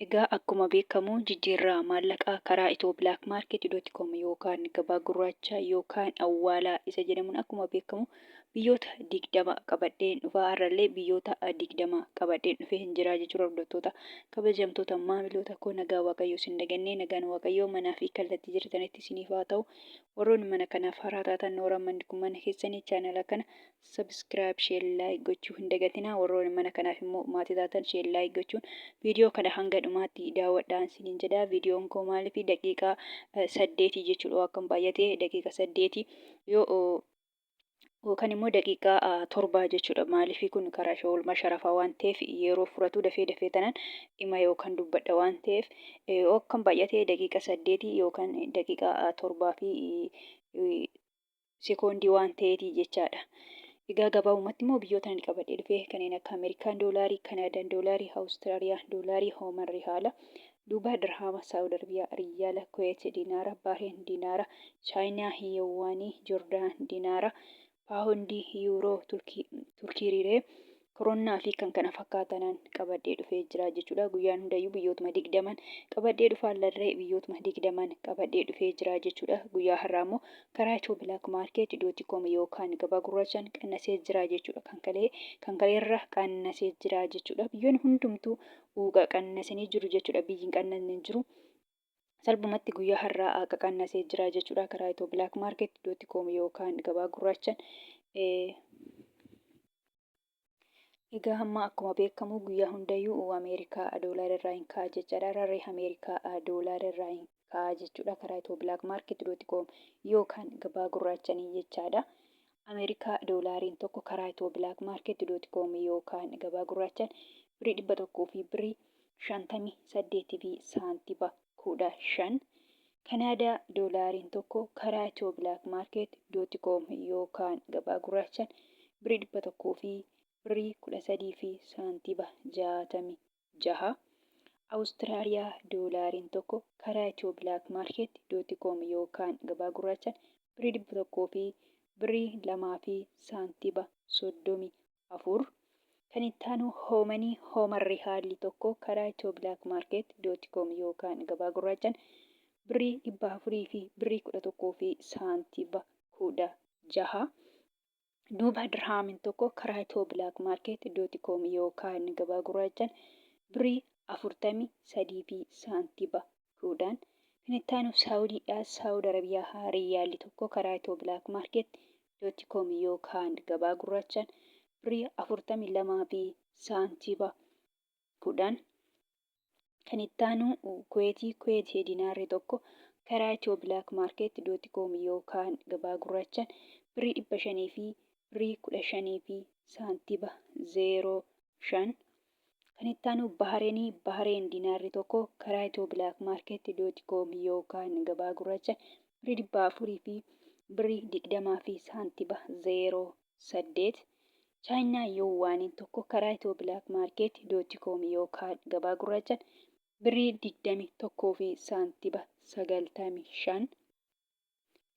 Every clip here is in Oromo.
Egaa akkuma beekamu jijjiirraa maallaqaa karaa ethio-blackmarket.com yookaan gabaa gurraacha yookaan awwaalaa isa jedhamuun akkuma beekamu biyyoota 20 qabadheen dhufaa, har'allee biyyoota 20 qabadheen dhufee hin jira jechuudha. Hordoftoota kabajamtoota, maamiloota koo, nagaa Waaqayyoo isin dagannee, nagaan Waaqayyoo manaa fi kallattii jirtanitti isiniif haa ta'u. Warroonni mana kanaaf haaraa taatan, nooraan manni kun mana keessanii, chaanala kana subscribe, share, like gochuu hin dagatinaa. Warroonni mana kanaaf immoo maatii taatan, share, like gochuun viidiyoo kana hanga dhumaatti daawwadhaan isiniin jedha. Viidiyoon koo maaliif daqiiqaa 8 jechuudha, akkam baay'atee daqiiqa 8 yoo yookaan immoo daqiiqaa 7 jechuudha. Maaliif kun karaa oolmaa sharafaa waan ta'eef yeroo furatu dafee dafee tanan dhima yookaan dubbadha waan ta'eef, akkam baay'atee daqiiqa 8 yookaan daqiiqaa 7 fi sekoondii waan ta'eeti jechaadha. Egaa gabaabumatti immoo biyyoota ani qabadhee dhufe kanneen akka Ameerikaan doolaarii, Kanaadaan doolaarii, Awustiraaliyaa doolaarii, Hooman rihaala, Duubaa dirhaama, Saawud Arabiyaa riyyaala, Kuweet dinaara, Bahreen dinaara, Chaayinaa yuwaanii, Jordaan dinaara, Paawundii, Yuuroo, Turkii riiree, Koronnaa fi kan kana fakkaatanan qabadhee dhufee jira jechuudha. Guyyaan hundayyuu biyyootuma 20n qabadhee dhufaan larree biyyootuma 20n qabadhee dhufee jira jechuudha. Guyyaa har'aa immoo karaa Ethio Black Market dot com yookaan gabaa gurraachaan qannasee jira jechuudha. Kan kalee kan kaleerra qannasee jira jechuudha. Biyyoonni hundumtuu uuga qannasanii jiru jechuudha. Biyyi hin qannasne hin jiru. Salphumatti guyyaa har'aa akka qannasee jira jechuudha karaa Ethio Black Market dot com yookaan gabaa gurraachaan. Egaa hamma akkuma beekamu guyyaa hundayyuu Ameerikaa doolaara irraa hin ka'a jechaadha. Rarree Ameerikaa doolaara irraa hin ka'a jechuudha karaa Ethio Black Market dot com yookaan gabaa gurraachanii jechaadha. Ameerikaa doolaariin tokko karaa Ethio Black Market dot com yookaan gabaa gurraachaan birrii 100 fi birrii 58 fi saantiba 15. Kanaadaa doolaariin tokko karaa Ethio Black Market dot com yookaan gabaa gurraachaan birrii 100 fi birrii 13 fi saantiba 66. Awustiraaliyaa doolaariin tokko karaa Ethio Black Market dot com yookaan gabaa gurraachaan birrii 100 fi birrii 2 fi saantiba 34. Kan itti aanu Hoomanii Hooman Rihaalli tokko karaa Ethio Black Market dot com yookaan gabaa gurraachaan birrii 400 fi birrii 11 fi saantiba 16. Duuba dirhaamin tokko karaa Ethio Black Market dot com yookaan gabaa gurraachaan birrii 43 fi saantiba 10. Kan itti aanu Saawudiidha. Saawud Arabiyaa riyyaalli tokko karaa Ethio Black Market dot com yookaan gabaa gurraachaan birrii 42 fi saantiba 10. Kan itti aanu Kuweetii, Kuweet dinaarri tokko karaa Ethio Black Market dot com yookaan gabaa gurraachaan birrii 500 fi birrii 15 fi saantiba 05. Kan itti aanu Bahareenii, Bahareen dinaarri tokko karaa Ethio Black Market dot com yookaan gabaa gurraachaan birrii 400 fi birrii 20 fi saantiba 08. Chaayinaa yuwaaniin tokko karaa Ethio Black Market dot com yookaan gabaa gurraachaan birrii 21 fi saantiba 95.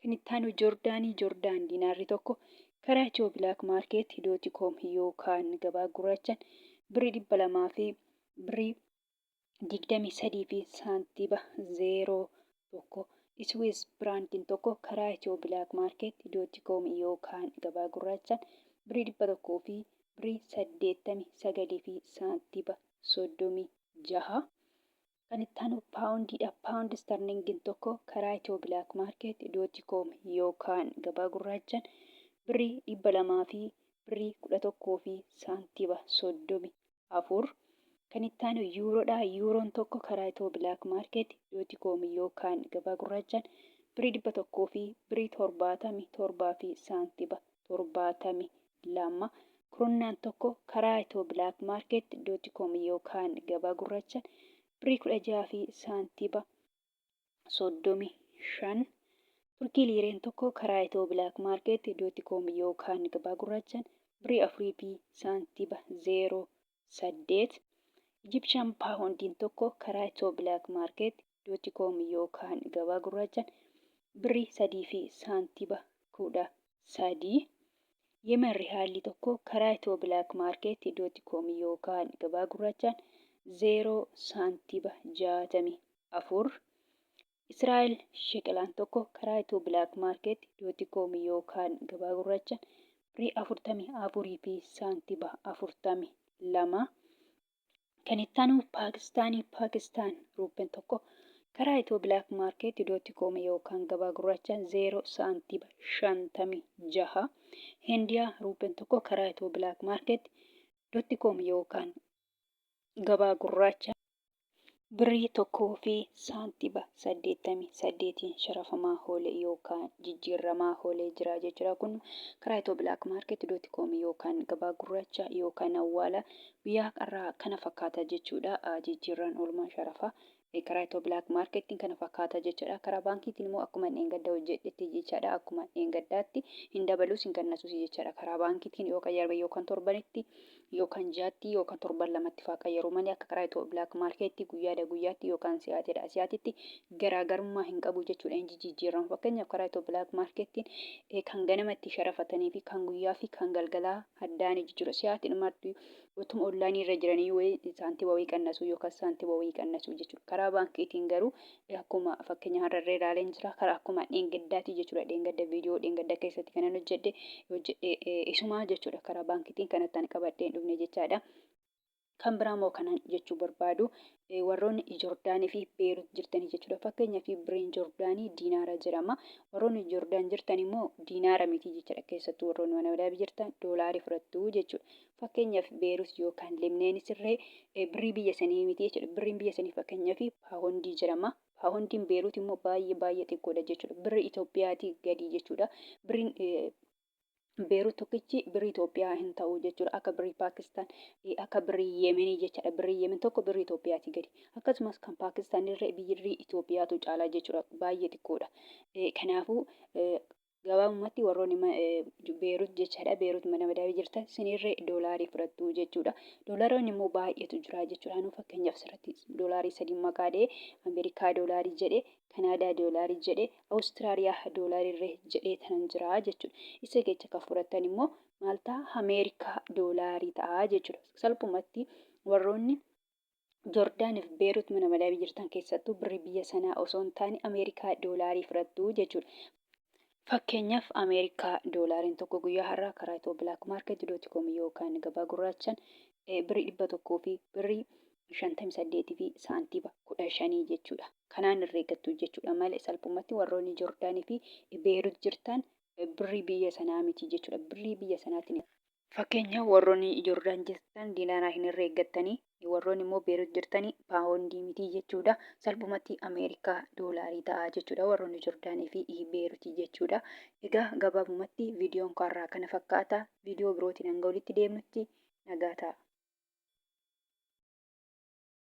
Kan itti aanu Joordaanii, Joordaan dinaarri tokko karaa Ethio Black Market dot com yookaan gabaa gurraachaan birrii 200 fi birrii 23 fi saantiba 01. Iswiis Firaankiin tokko karaa Ethio Black Market dot com yookaan gabaa gurraachaan birrii 100 fi birrii 89 fi saantiba 36. Kan itti aanu paawundiidha. Paawundi sterlingiin tokko karaa Ethio Black Market dot com yookaan gabaa gurraachaan birrii 200 fi birrii 11 fi saantiba 34. Kan itti aanu yuuroodha. Yuuroon tokko karaa Ethio Black Market dot com yookaan gabaa gurraachaan birrii 100 fi birrii 77 fi saantiba 72. Kuronnaan tokko karaa Ethio Black Market dot com yookaan gabaa gurraachaan birrii 16 fi saantiba 35. Turkii liireen tokko karaa Ethio Black Market dot com yookaan gabaa gurraachaan birrii 4 fi saantiba 08. Egyptian paawundiin tokko karaa Ethio Black Market dot com yookaan gabaa gurraachaan birrii 3 fi saantiba 13. Yemen rihaalli tokko karaa Ethio Black Market dot com yookaan gabaa gurraachaan 0 saantiba 64. Israa'el sheqelaan tokko karaa Itiyoo Black Market dot com yookaan gabaa gurraacha birrii 44 fi saantiba 42. Kan itti aanu Paakistaanii Paakistaan ruuppeen tokko karaa Itiyoo Black Market dot com yookaan gabaa gurraacha 0 saantiba 56. Hindiyaa ruuppeen tokko karaa Itiyoo Black Market dot com yookaan gabaa gurraacha birrii 1 fi saantiba 88n sharafamaa oole yookaan jijjiirramaa oolee jira jechuudha. Kun karaa Itiyoo Black Market dot com yookaan gabaa gurraacha yookaan awwaala guyyaa har'aa kana fakkaata jechuudha. Jijjiirraan oolmaa sharafaa karaa Itiyoo Black Marketiin kana fakkaata jechuudha. Karaa baankiitiin immoo akkuma dheengadda hojjedhetti jechaadha. Akkuma dheengaddaatti hin dabalus hin gannasus jechaadha. Karaa baankiitiin yoo qayyarame yookaan torbanitti yookaan ji'atti yookaan torban lamatti faa qayyaru malee akka karaa Itiyoo Black Marketii guyyaadha guyyaatti yookaan si'aatiidha si'aatitti garaagarummaa hin qabu jechuudha. Hin jijjiiramu. Fakkeenyaaf karaa Itiyoo Black Marketiin kan ganama itti sharafatanii fi kan guyyaa fi kan galgalaa addaani jechuudha. Si'aatiidhumatti utuma onlaayinii irra jiranii wayii saantima wayii qannasuu yookaan saantima wayii qannasuu jechuudha. Karaa baankiitiin garuu akkuma fakkeenya har'arree ilaaleen jira karaa akkuma dheengaddaati jechuudha. Dheengadda viidiyoo dheengadda keessatti kanan hojjedhe hojjedhe isumaa jechuudha. Karaa baankiitiin kanatti ani qabadhee hin dhufne jechaadha. Kan biraa immoo kanan jechuu barbaadu warroonni Jordaanii fi Beerut jirtanii jechuudha. Fakkeenyaaf birriin Jordaanii diinaara jedhama. Warroonni Jordaan jirtan immoo diinaara miti jechuudha. Keessattuu warroonni mana madaabii jirtan doolaarii fudhattu jechuudha. Fakkeenyaaf Beerut yookaan Libneenis irree birrii biyya sanii miti jechuudha. Birriin biyya sanii fakkeenyaaf paawondii jedhama. Paawondiin Beerut immoo baay'ee baay'ee xiqqoodha jechuudha. Birrii Itoophiyaatii gadi jechuudha. Birriin Beerut tokkichi birrii Itoophiyaa hin ta'u jechuudha. Akka birrii Paakistaan, akka birrii Yemenii jechaadha. Birrii Yemen tokko birrii Itoophiyaatii gadi. Akkasumas kan Paakistaan irra birrii Itoophiyaatu caalaa jechuudha. Baay'ee xiqqoodha. Kanaafuu gabaabumatti warroonni Beerut jechaadha. Beerut mana madabii jirtan sinirree doolaarii fudhattu jechuudha. Doolaroonni immoo baay'eetu jira jechuudha. Anuu fakkeenyaaf asirratti doolaarii sadii maqaa dha'ee Ameerikaa doolaarii jedhee Kanaadaa doolaarii jedhee Awustiraaliyaa doolaarii jedhee tanan jira jechuudha. Isa keessa kan fudhattan immoo maal ta'a? Ameerikaa doolaarii ta'a jechuudha. Salphumatti warroonni Joordaaniif Beerut mana madabii jirtan keessattuu birrii biyya sanaa osoo hin taane Ameerikaa doolaarii fudhattu jechuudha. Fakkeenyaaf Ameerikaa doolaariin tokko guyyaa har'aa karaa Itiyoo Black Market dot com yookaan gabaa gurraachaan birrii 100 fi birrii 58 fi saantiiba 15 jechuudha. Kanaan herreeggattu jechuudha malee salphumatti warroonni Joordaanii fi Beerut jirtan birrii biyya sanaa miti jechuudha. Birrii biyya sanaatiin Fakkeenya warroonni Jordaan jirtan diinaaraa hin herreeggattanii, warroonni immoo Beerut jirtanii paawondii miti jechuudha. Salphumatti Ameerikaa doolaarii ta'a jechuudha warroonni Jordaanii fi Beerutii jechuudha. Egaa gabaabumatti viidiyoon koo har'aa kana fakkaata. Viidiyoo birootiin hanga walitti deemnutti nagaa ta'a.